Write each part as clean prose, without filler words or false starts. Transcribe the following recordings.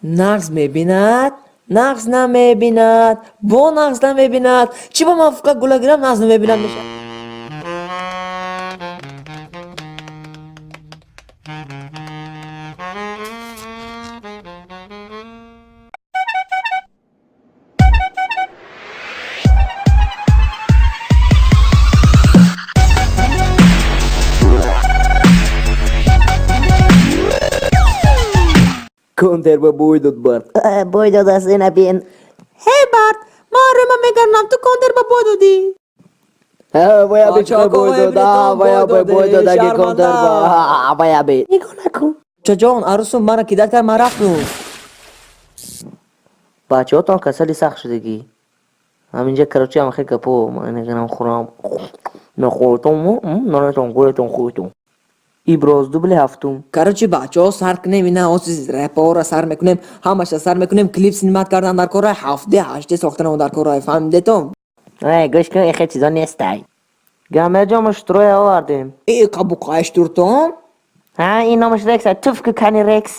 Нағз мебинад, нағз намебинад, бо нағз намебинад. Чӣ ба ман фақат гула гирам, нағз намебинад мешавад? Контер ба бой дод Барт. Бой додааст, ина бин. Ҳей, Барт, ман рема мегарнам, ту Контер ба бой додӣ. Вая би чӣ бой дода, вая бой бой додаги Контер ба, вая би. Нигоҳ накун. Чаҷон, арӯсум мара кидать кард, ман рафтум. Бачаҳотон касали сахт шудагӣ. Ҳаминҷа, короче, ҳамахе гапо, ман инам хӯрам. Нахӯртон, нанатон, гӯятон, хӯртон. Иброз дубли ҳафтум. Короче, бачаҳо, сар кунем, ина ози рэпҳоро сар мекунем, ҳамаша сар мекунем, клип снимать кардан дар кора, ҳафте ҳаште сохтанам дар кора, фаҳмидетон? Эй, гӯш кун, ихе чизо нестай. Гамерҷон, мо шутуроя овардем. Э, қабуқай штуртон? Ҳа, ин номаш Рекс, туф ку кани Рекс.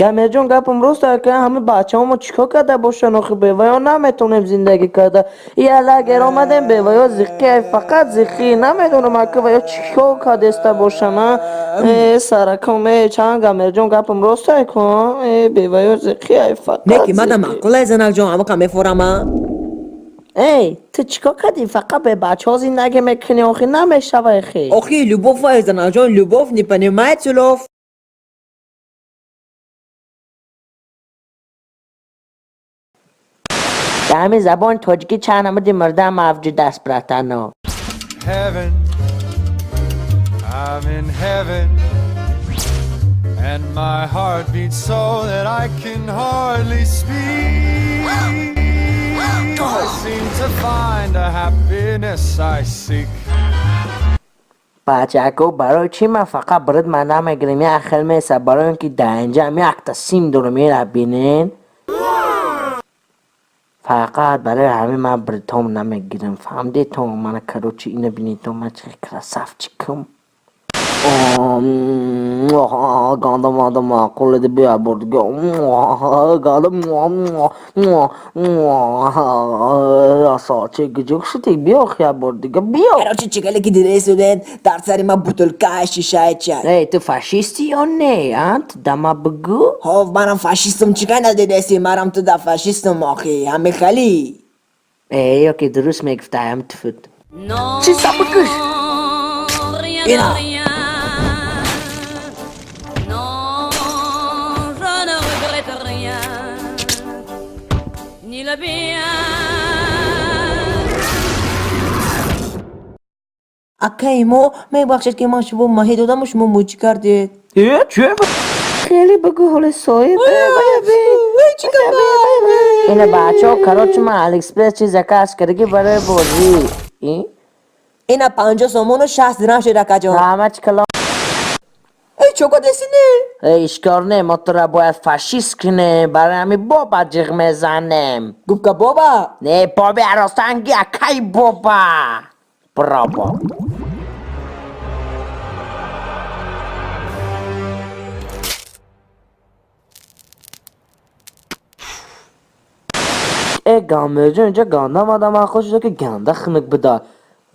Гамерҷон, гапам рост, ака, ҳама бачаҳомо чӣ кор карда бошанд охи? Беваё наметонем зиндагӣ карда. Я лагер омадем, беваё зиққи, фақат зиққӣ. Намедонам, ака, ваё чӣ кор кардеста бошанд, а? Э, сараком, э, чанд, Гамерҷон, гапам рост, ака, э, беваё зиққи, ай, фақат Не ки мада зиққӣ. Маъқулай, занакҷон, ҳамақа мефорама. Эй, ту чӣ кор кардӣ? Фақат бе бачаҳо зиндагӣ мекунӣ, охи намешава хе. Охи любовь ай, занакҷон, любовь не понимает слов. Дар ҳамин забони тоҷикӣ чанд намуди мурда мавҷуд аст, братано? Heaven. I'm in heaven. And my heart beats so that I can hardly speak. I seem to find a happiness I seek. Бачако, барои чӣ ман фақат брид ман намегирем? Як хел меса, барои он ки дар инҷам якта сим дорам, ера бинен. Фақат барои ҳамин ман бритом намегирам, фаҳмидетон? Мана, короче, ина бинедон, ман чӣ красавчикам. Ганда мада маъқул эди, бия бурдига ганда. Расочи гиҷук шудӣ, биё хия бурдига, биё. Короче, чикале ки дидесуден, дар сари ман бутылкаи шишаи чай. Эй, ту фашисти ё не, а? Ту дама бигӯ. Ҳов, манам фашистум, чикай надидаси, марам ту да фашистум, охи ҳамихали. Э, ё ки дуруст мегуфтаям, туфут. Non, Чӣ сабукиш? rien de Ина. rien. Non, je ne regrette rien, ni le bien. Акаи мо, мебахшед, ки ман шумо маҳӣ додаму шумо мӯчӣ кардед. Э, чӣ? Хеле бигӯ, ҳоли соҳиб. Э, вая бин. Ина бачаҳо, короче, ман Алиэкспресс чиз заказ кардагӣ барои бозӣ. И? Ина 50 сомону 60 дирам шуд, акаҷон. Раҳмат калон. Эй, чо кадесине? Эй, ишкор не, мо тура бояд фашист кунем, барои ҳамин боба ҷиғ мезанем. Губка Боба. Не, боби аростанги, акай боба. Браво. Э, Гамерҷон, инҷа ганда омада, ман хуш ки ганда хунук буда.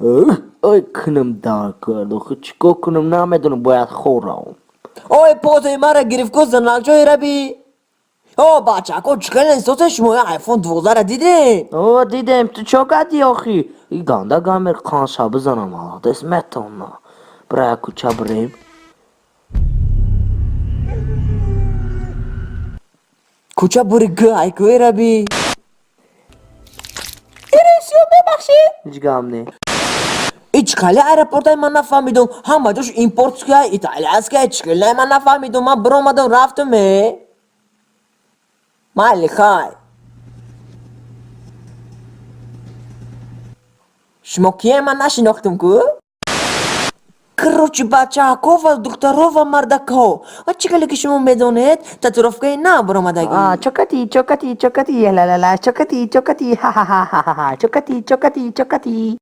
Ой, кунам дар кард, охи чӣ кор кунам, намедонам, бояд хӯрам. Ой, позаи мара гирифт ку, занакҷои раби. О, бачако, чӣ сосе, шумо айфон 12-ра дидем? О, дидем, ту чо кардӣ охи? И ганда гамер қанша бизанам, молодец, метавона. Бира як кӯча бирем. Кӯча бури г айкӯи раби. Иресиё, мебахшед. Ҳеҷ гап не. И чӣ аэропортай, ман нафаҳмидум, ҳама ҷош импортская, итальянская, чӣ ман нафаҳмидум, ман биромадам, рафтум, э. Майли, хай. Шумо кие, ман нашинохтум ку? Короче, бачаҳако ва духтаро ва мардакҳо, ва чӣ хеле ки шумо медонед, татуировкаи нав баромадагӣ. Чокати, чокати, чокати, ла-ла-ла, чокати, чокати, ха-ха-ха-ха-ха, чокати, чокати, чокати.